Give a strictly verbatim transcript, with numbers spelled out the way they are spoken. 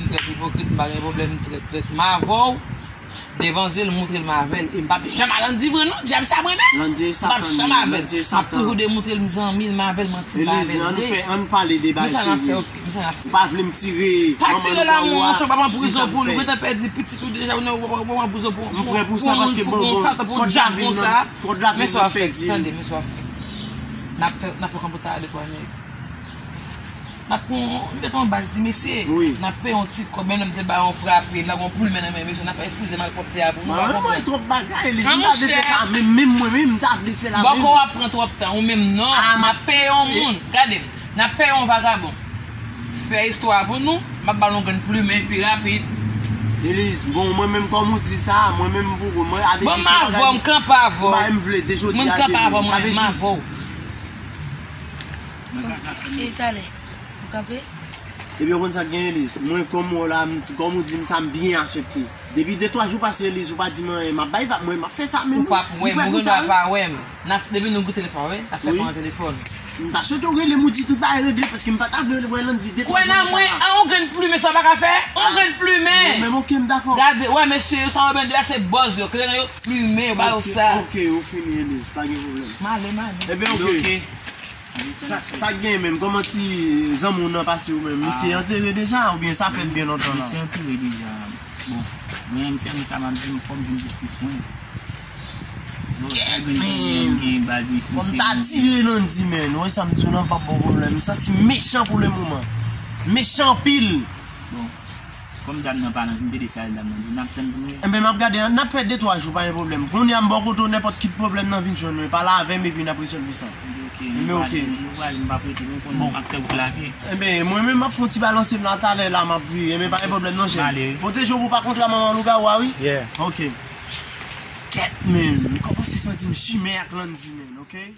Trèt ipokrit, m pa gen pwoblèm, trèt, trèt. M avè w, devan zye l, moutre l m avè l. E m p ap janm a Landy vre non, dyab sa mwen menm. Landy e Satan. M p ap janm avè l. M ap toujou demontre l m zanmi l, m avè l, manti m pa avè l vre. Ann pale de bagay serye. Ou pa vle m tire manman lougarou a. Pa tire l la, monchè, w pa pran prizon pou l, ou gentan pèdi pitit ou deja, ou nan, ou pa pran prizon pou, pou, pou moun, pou yon satan, pou yon dyab konsa. Men sa w ap fè, tande, men sa w ap fè. N ap fè, n ap fè konpòt a de twa nèg. N ap pran, m te yon baz di mesye. Wi. N ap peye yon ti kòb, menm lè m te ba yon frape, m ta gon plimen nan men mesye, n ap fè fize malpwòpte a pou nou, pa konprann. Mwen twòp bagay, Eliz, m ta vle fè sa menm, menm mwen menm, m ta vle fè la menm. Bòkò w ap pran twòp tan, ou menm non, m ap peye yon moun, gade m, n ap peye yon vagabon. Fè istwa pou nou, m ap ba nou grenn plimen pi rapid. Eliz, bon, mwen menm kòm ou di sa, mwen menm pou mwen avè di sa bagay. Bon, m avè w, m kanpe avè w. Ou ba m vle de jodi a demen. Mwen m kanpe avè w, mwen menm m avè w. E talè, ou kanpe? Ebyen, ou konn sa k genyen, Eliz? Mwen, kòm ou la, m, kòm ou di m sa, m byen aksepte. Depi de twa jou pase, Eliz, ou pa di m anyen, m ap bay vag, mwen, m ap fè sa menm. Ou p ap wè m, ou gendwa pa wè m. N ap, depi nou goute telefòn, wi, n ap fè pran telefòn. M ta swete w rele m, ou di tout bagay regle, paske m pa ta vle wè Landy de twa jou. Kwè nan mwen, an, yon grenn plimen, sa w pa ka fè? Yon grenn plimen. Mwen menm, oke, m dakò. Gade, wè, mesye yo, sa yo bende a, se bòz yo, kleren yo, plimen, yo ba yo sa. Oke, oke, ou fini, Eliz, pa gen pwoblèm. M ale, m ale. Ebyen, oke. Sa, sa k genyen menm? Kòman ti zanmi w nan pase w menm? Misye antere deja oubyen sa fèt byen lontan la? Misye antere deja. Bon, mwen menm sèlman sa m ap di, fò m jwenn jistis mwen. Kèt, man! Fò m ta tire Landy, man. Ou wè sa m di w lan, m p ap ba w pwoblèm. M santi m mechan pou le moman. Mechan anpil. Bon. Kòm dam nan pa nan, m te di sa dam nan di, n ap tann pou nou wè. Enben, m ap gade, n ap fè de twa jou, pa gen pwoblèm. Kounye a, m bò kote w, nenpòt ki pwoblèm nan vin jwenn mwen, pale avè m epi n ap rezolve sa. Enben, oke. Nou prale, nou prale, m p ap rete, nou konnen m ap fè wout la vre. Enben, mwen menm, m ap fè yon ti balanse m la, talè la, m ap vire. Enben, pa gen pwoblèm non, jèn. Pwoteje w pou w pa kontre a manman lougawou a, wi. Oke. Kèt, man, m kòmanse santi m chimè ak Landy, man, oke?